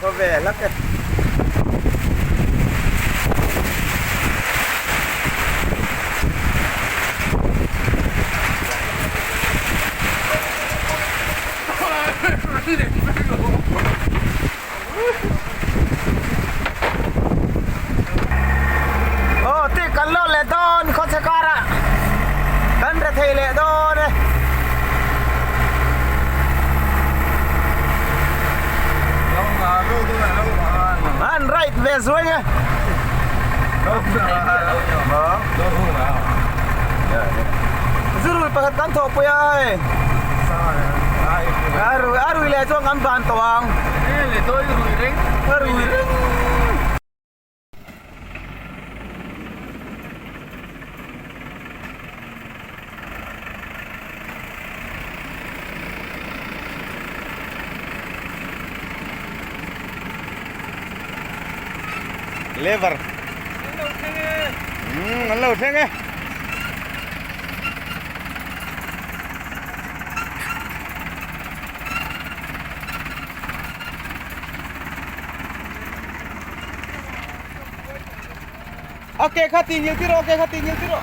Khawvel a ke. Aw tih kan lawt leh dawn khawchhe karah kan re thei leh dawn e. An right ve zuai nge. Zurui pakhat kan thawhpui a hei. A rui leh chuan kan ban tawh ang. A rui reng. Lever. An lo thleng e. Ok kha ti ngil tiro ok kha ti ngil tiro.